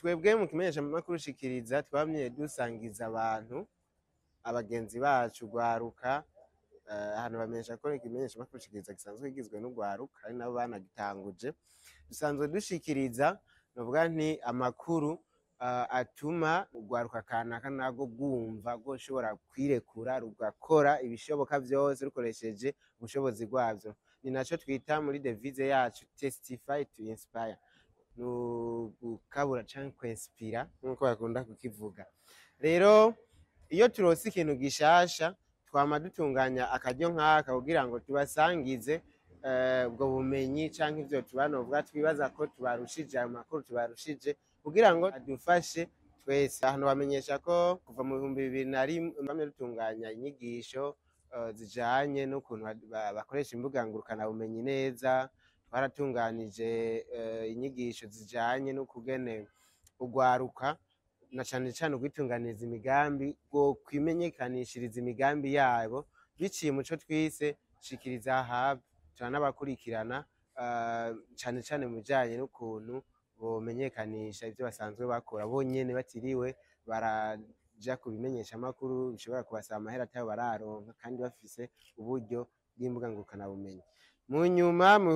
Twebwe mu kimenyeshamakuru Shikiriza twamye dusangiza abantu, abagenzi bacu, ugwaruka. Ahantu bamenyesha ko ikimenyeshamakuru Shikiriza gisanzwe kigizwe n'ugwaruka, ari nabo banagitanguje. Dusanzwe dushikiriza, novuga nti, amakuru atuma ugwaruka kanaka narwo rwumva rwoshobora kwirekura, rugakora ibishoboka vyose rukoresheje ubushobozi bwavyo. Ni naco twita muri devise yacu "Testify to inspire", ni ugukabura canke kwinspira nkuko bakunda kukivuga. Rero iyo turonse ikintu gishasha, twama dutunganya akaryo nk'aka kugira ngo tubasangize ubwo bumenyi canke ivyo tuba, novuga, twibaza ko tubarushije, ayo makuru tubarushije, kugira ngo adufashe twese. Ahantu bamenyesha ko kuva mu 2001 bamye dutunganya inyigisho zijanye n'ukuntu bakoresha imbuga ngurukanabumenyi neza. Twaratunganije inyigisho zijanye n'ukugene ugwaruka, na cane cane ugwitunganiriza imigambi, bwo kwimenyekanishiriza imigambi yabo biciye muco twise Shikiriza Hub. Turanabakurikirana cane cane mu bijanye n'ukuntu bomenyekanisha ivyo basanzwe bakora bonyene, batiriwe baraja ku bimenyeshamakuru bishobora kubasaba amahera atayo bararonka, kandi bafise uburyo bw'imbuga ngurukanabumenyi. Mu nyuma, mu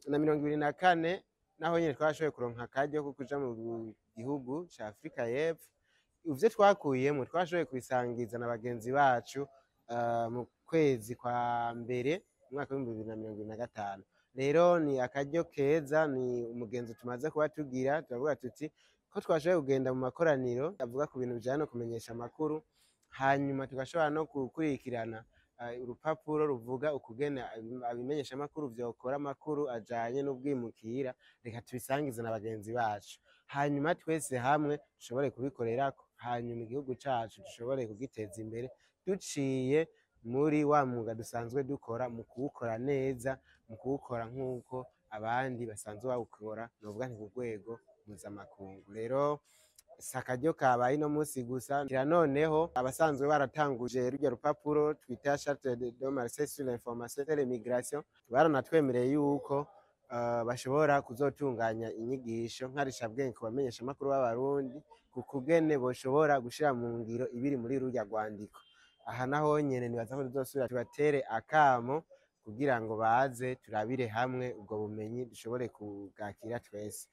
2024, naho nyene twarashoboye kuronka akaryo ko kuja mu gihugu ca Afrika y'Epfo. Ivyo twakuyemwo twashoboye kubisangiza na bagenzi bacu mu kwezi kwa mbere mu mwaka w'2025. Rero ni akaryo keza, ni umugenzo tumaze kuba tugira. Turavuga tuti ko twashoboye kugenda mu makoraniro avuga ku bintu bijanye no kumenyesha amakuru, hanyuma tugashobora no gukurikirana urupapuro ruvuga ukugene abimenyeshamakuru vyokora amakuru ajanye n'ubwimukira, reka tubisangize na bagenzi bacu, hanyuma twese hamwe dushobore kubikorerako, hanyuma igihugu cacu dushobore kugiteza imbere duciye muri wa mwuga dusanzwe dukora, mu kuwukora neza, mu kuwukora nk'uko abandi basanzwe bawukora, novuga nti ku rwego mpuzamakungu. Rero si akaryo kabaye ino munsi gusa. Kira noneho abasanzwe baratanguje rurya rupapuro twita Charte de Marseille sur l'information et l'immigration baranatwemereye yuko bashobora kuzotunganya inyigisho nkarishabwenge ku bamenyeshamakuru b'Abarundi ku kugene boshobora gushira mu ngiro ibiri muri rurya rwandiko. Aha naho nyene nibaza ko tuzosubira tubatere akamo kugira ngo baze turabire hamwe ubwo bumenyi, dushobore kubwakira twese.